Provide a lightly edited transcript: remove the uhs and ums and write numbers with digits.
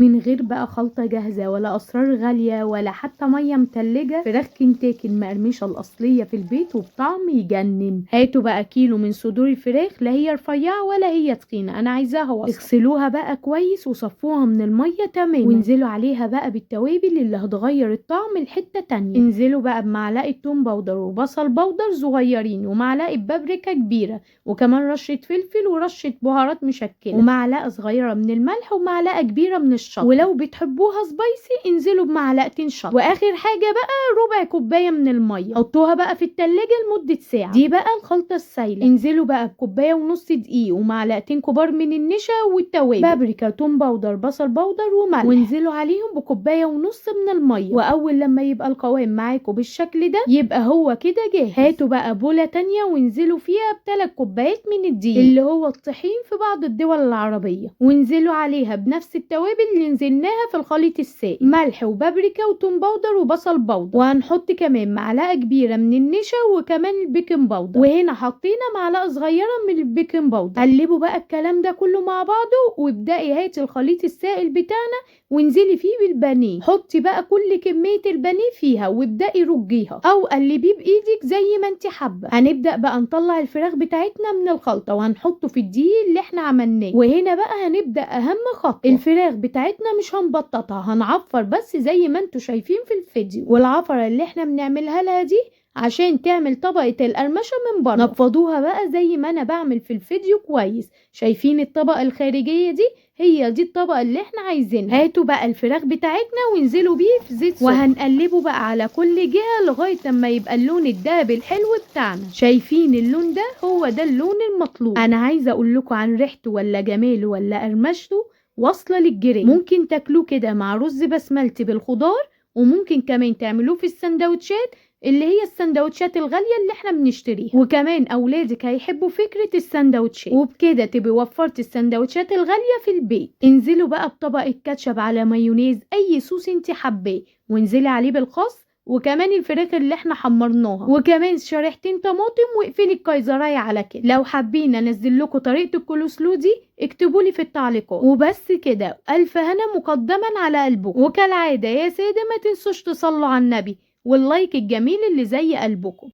من غير بقى خلطة جاهزة ولا أسرار غالية ولا حتى مية متلجة. فراخ كنتاكي المقرمشة الأصلية في البيت وبطعم يجنن. هاتوا بقى كيلو من صدور الفراخ، لا هي رفيعة ولا هي تخينة، أنا عايزاها وسط. اغسلوها بقى كويس وصفوها من المية تماما، وانزلوا عليها بقى بالتوابل اللي هتغير الطعم لحتة تانية. انزلوا بقى بمعلقة توم powder وبصل powder صغيرين ومعلقة بابريكا كبيرة، وكمان رشة فلفل ورشة بهارات مشكلة، ومعلقة صغيرة من الملح ومعلقة كبيرة من الشطة، ولو بتحبوها spicy انزلوا بمعلقتين شطة. واخر حاجة بقى ربع كوباية من المية، حطوها بقى في التلاجة لمدة ساعة. دي بقى الخلطة السايلة. انزلوا بقى بكوباية ونص دقيق ومعلقتين كبار من النشا والتوابل، بابريكا، توم powder، بصل powder وملح، وانزلوا عليهم بكوباية ونص من المية. واول لما يبقى القوام معاكم بالشكل ده يبقى هو كده جاهز. هاتوا بقى بولة تانية وانزلوا فيها ب3 كوبايات من الدقيق اللي هو الطحين في بعض الدول العربية، وانزلوا عليها بنفس التوابل اللي نزلناها في الخليط السائل، ملح وبابريكا وتوم powder وبصل powder، وهنحط كمان معلقة كبيرة من النشا وكمان ال baking powder، وهنا حطينا معلقة صغيرة من ال baking powder. قلبوا بقى الكلام ده كله مع بعضه، وابدأي هاتي الخليط السائل بتاعنا وانزلي فيه بالبانيه. حطي بقى كل كمية البانيه فيها وابدأي رجيها او قلبية بايدك زي ما انت حابة. هنبدأ بقى نطلع الفراخ بتاعتنا من الخلطة وهنحطه في الدقيق اللي احنا عملناه. وهنا بقى هنبدأ اهم خطوة، الفراخ بتاعتنا مش هنبططها، هنعفر بس زي ما انتوا شايفين في الفيديو. والعفرة اللي احنا بنعملها لها دي عشان تعمل طبقة القرمشة من بره. نفضوها بقى زي ما انا بعمل في الفيديو كويس. شايفين الطبقة الخارجية دي؟ هي دي الطبقة اللي احنا عايزينها. هاتوا بقى الفراخ بتاعتنا وانزلوا بيه في زيت سخن، وهنقلبه بقى على كل جهة لغاية اما يبقى اللون الدهبي الحلو بتاعنا. شايفين اللون ده؟ هو ده اللون المطلوب. انا عايزة اقول لكم عن ريحته ولا جماله ولا قرمشته واصلة للجيران. ممكن تاكلوه كده مع رز بسملتي بالخضار، وممكن كمان تعملوه في السندوتشات اللي هي السندوتشات الغالية اللي احنا بنشتريها، وكمان اولادك هيحبوا فكرة السندوتشات، وبكده تبقي وفرت السندوتشات الغالية في البيت. انزلوا بقى بطبق كاتشب على مايونيز، اي صوص انت حباه، وانزلي عليه بالخس، وكمان الفراخ اللي احنا حمرناها، وكمان شريحتين طماطم، واقفلي الكايزرايه على كده. لو حابين انزل لكم طريقه الكولوسلو دي اكتبوا لي في التعليقات. وبس كده، الف هنا مقدما على قلبكم. وكالعادة يا ساده ما تنسوش تصلوا على النبي وال like الجميل اللي زي قلبكم.